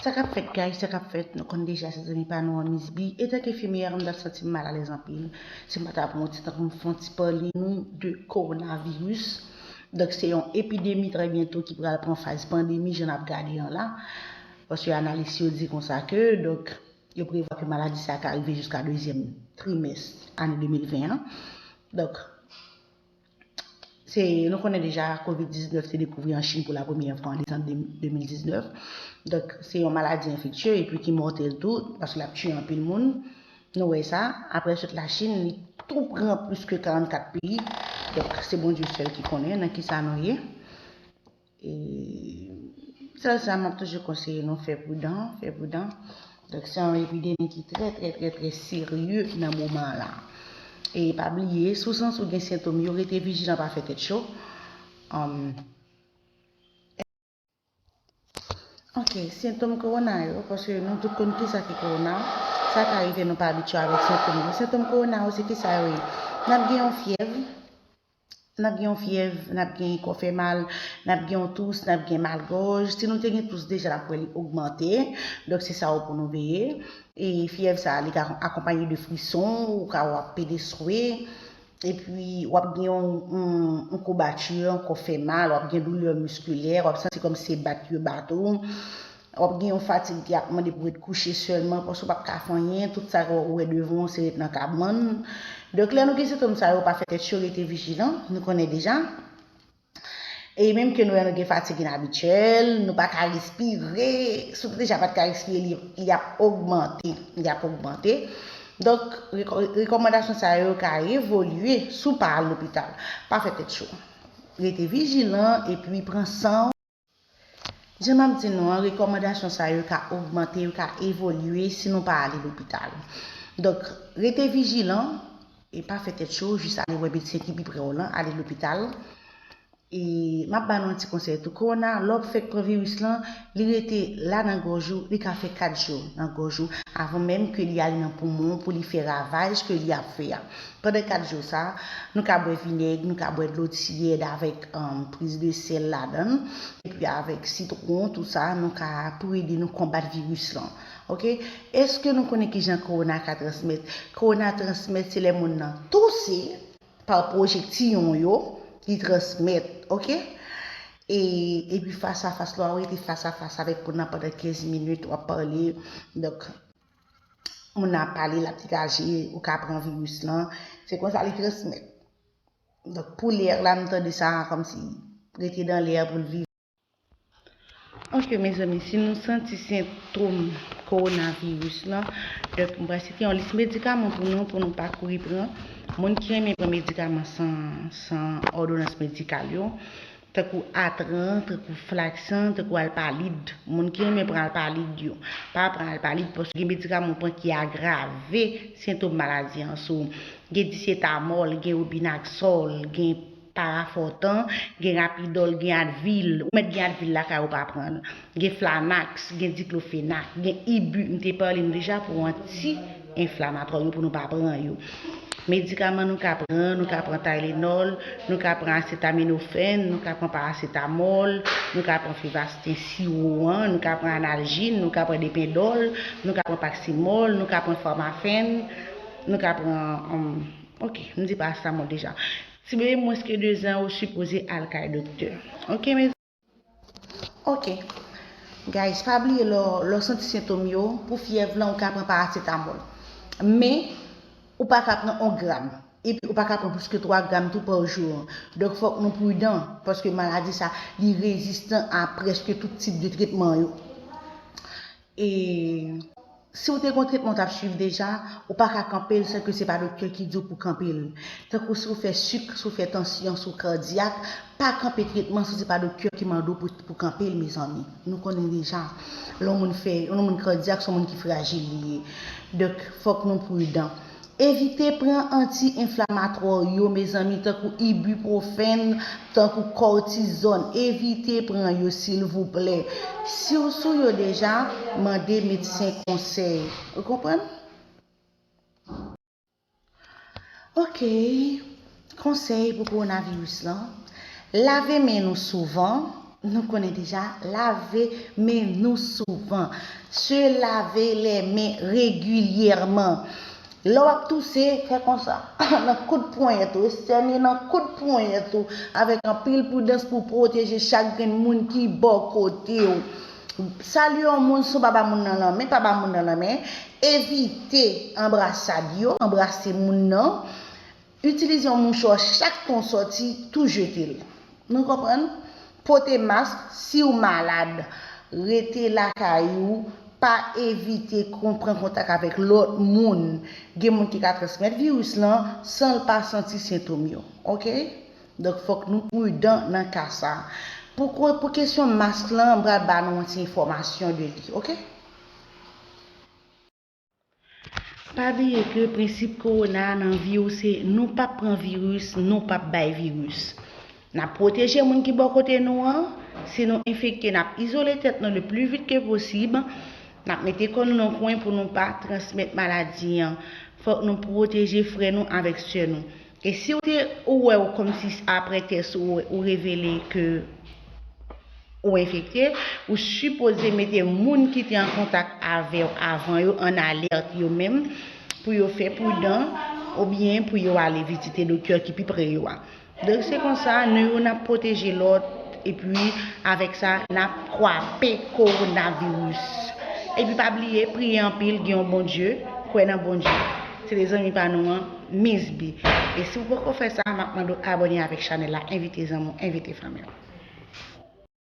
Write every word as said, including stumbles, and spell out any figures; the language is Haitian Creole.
Sa k ap fèt, guys, sa k ap fèt, nou konn deja se zanmi pa nou an Miss B. Etanke enfimyè, m t ap santi m malalèz anpil. Si m pa ta pran yon ti tan pou m fè yon ti pale nou de kowonaviris. Donk, se yon epidemi trè byento ki pral pran faz pandemi, jan n ap gade an la. Paske analis yo di konsa ke, donk, yo prevwa ke maladi sa ka rive jiska dezyèm trimès ane de mil ven an. Donk, Se, nou konnen deja, kovid diznèf te dekouvri an Chin pou la premyè fwa an desanm de, de mil diznèf. Donk, se yon maladi enfektye epi ki mòtèl tou, paske l ap tiye anpil moun. Nou wè sa, apre sot Lachin, li tou pran plis ke karannkat peyi. Donk, se Bondye sèl ki konnen nan kisa nou ye. E sèl sa m ap toujou konseye nou, fè pridan, fè pridan. Donk, se yon epidemi ki trè, trè, trè, trè serye nan moman an la. E pa bliye, si w santi w gen sentòm yo, rete vijilan, pa fè tèt cho. Um, ok, sentòm kowona yo, paske nou tout konn kisa ki kowona, sa ka rive nou pa abitye avèk sentòm yo. Sentòm kowona yo, se kisa yo ye? N ap gen yon fyèv, N ap gen yon fyèv, n ap gen kò fè mal, n ap gen yon tous, n ap gen malgòj. Si nou te gen tous deja, n ap wè li ogmante. Donk, se sa yo pou nou veye. E fyèv sa a, li ka akonpaye de frison, ou ka w ap pede swe. Epi, w ap gen yon, yon, yon koubati, yon kò fè mal, w ap gen doulè miskilè, w ap santi kòmsi se bat yo bat ou. W ap gen yon fatig ki ap mande pou w ret kouche sèlman, paske w p ap ka fè anyen, tout sa ke w wè devan w, se ret nan kabann. Donk, lè nou gen sentòm sa yo, pa fè tèt cho, rete vijilan, nou konnen deja. E menm ke nou wè nou gen fatig inabityèl, nou pa ka respire, si w deja pa t ka respire, li, li ap ogmante, li ap ogmante. Donk, reko-, rekòmandasyon sa yo ka evolye si w pa al lopital. Pa fè tèt cho. Rete vijilan epi pran san w. Jan m ap di nou an, rekòmandasyon sa yo ka ogmante, yo ka evolye si nou pa ale lopital. Donk, rete vijilan e pa fè tèt cho, jis ale wè medsen ki pi pre w lan, ale lopital. E m ap ba nou yon ti konsèy tou. Kowona, lè w fèk pran viris lan, li rete la nan gòj ou, li ka fè kat jou nan gòj ou, avan menm ke li ale nan poumon pou li fè ravaj ke li ap fè a. Pandan kat jou sa, nou ka bwè vinèg, nou ka bwè dlo tiyèd avèk, um, priz de sèl ladan l, epi avèk sitwon, tou sa, nou ka, pou ede nou konbat viris lan. Oke? Èske nou konnen kijan kowona ka transmèt? Kowona transmèt se lè moun nan touse pa pwojektiyon yo, li transmèt, oke? E, epi fas a fas, lè w rete fas a fas avèk moun nan pandan kenz minit, w ap pale. Donk, moun nan ap pale, l ap degaje, ou ka pran viris lan. Se konsa li transmèt. Donk, pou lè a, m tande sa kòmsi rete nan lè a pou l viv. Ok, mezanmi, si nou santi sentòm kowonaviris lan, donk, m pral site yon lis medikaman pou nou, pou nou pa kouri pran. Moun ki renmen pran medikaman san, san òdonans medikal yo, tankou atran, tankou flaksan, tankou alpalid. Moun ki renmen pran alpalid yo, pa pran alpalid paske gen medikaman ou pran ki agrave sentòm maladi an sou ou. Gen disetamòl, gen obinaksòl, gen parafòtan, gen rapidòl, gen advil. Ou mèt gen advil lakay ou pa pran l. Gen flanax, gen diklofenak, gen ibu. M te pale nou deja pou anti-enflamatwa yo pou nou pa pran yo. Medikaman nou ka pran, nou ka pran Tylenol, nou ka pran asetaminofèn, nou ka pran parasetamòl, nou ka pran fevasten siwo an, nou ka pran analjin, nou ka pran dependòl, nou ka pran paksimòl, nou ka pran fòmafen, nou ka pran, um, ok, m di parasetamòl deja. Ti bebe mwens ke de zan yo sipoze al kay doktè. Ok, mezanmi? Ok. Guys, pa bliye lè w, lè w santi sentòm yo, pou fyèv lan, ou ka pran parasetamòl. Men, ou pa ka pran yon gram. Epi, ou pa ka pran plis ke twa gram tou pa jou. Donk, fòk nou pridan, paske maladi sa, li rezistan a prèske tout tip de tretman yo. E si w te gen yon tretman w t ap swiv deja, ou pa ka kanpe l san ke se pa doktè ki di w pou kanpe l. Tankou si w fè sik, si w fè tansyon, si w kadyak, pa kanpe tretman si se pa doktè ki mande w pou, pou kanpe l, mezanmi. Nou konnen deja, lè yon moun fè, yon moun kadyak, se yon moun ki frajil li ye. Donk, fòk nou pridan. Evite pran anti-enflamatwa yo, mezanmi, tankou ibuprofèn, tankou kòtizòn. Evite pran yo, silvouplè. Si w sou yo deja, mande medsen konsèy. Ou konprann? Ok. Konsèy pou kowonaviris lan. Lave men nou souvan. Nou konnen deja, lave men nou souvan. Se laver les mains régulièrement. Lè w ap touse, fè konsa. Nan kout ponyèt ou, estène nan kout ponyèt ou, avèk anpil pridans pou pwoteje chak grenn moun ki bò kote w. Salye yon moun san w pa ba moun nan lanmen, pa ba moun nan lanmen. Evite anbrasad yo, anbrase moun nan. Itilize yon mouchwa chak tan w sòti, tou jete l. Nou konprann? Pote mask si w malad. Rete lakay ou, pa evite kon-, pran kontak avèk lòt moun. Gen moun ki ka transmèt viris lan san l pa santi sentòm yo. Oke? Donk, fòk nou pridan nan ka sa. Pou, pou kesyon mask lan, m pral ba nou yon ti enfòmasyon de li. Oke? Pa bliye ke prensip kowona nan vi w se nou p ap pran viris, nou p ap bay viris. N ap pwoteje moun ki bò kote nou an. Si nou enfekte, n ap izole tèt nou le pli vit ke posib. N ap mete kò nou nan kwen pou nou pa transmèt maladi an. Fòk nou pwoteje frè nou avèk sè nou. E si w te, ou wè w kòmsi apre tès ou, ou revele ke ou enfekte, ou sipoze mete moun ki te an kontak avè w avan yo an alèt yo menm, pou yo fè pridan, oubyen pou yo ale vizite doktè ki pi pre yo a. Donk, se konsa, nou youn ap pwoteje lòt, epi avèk sa, n ap kwape kowonaviris. Epi pa bliye, priye anpil, gen yon Bondye, kwè nan Bondye. Se te zanmi pa nou an, Miss B. E si w poko fè sa, m ap mande w abòne avèk chanèl la, envite zanmi w, envite fanmi w.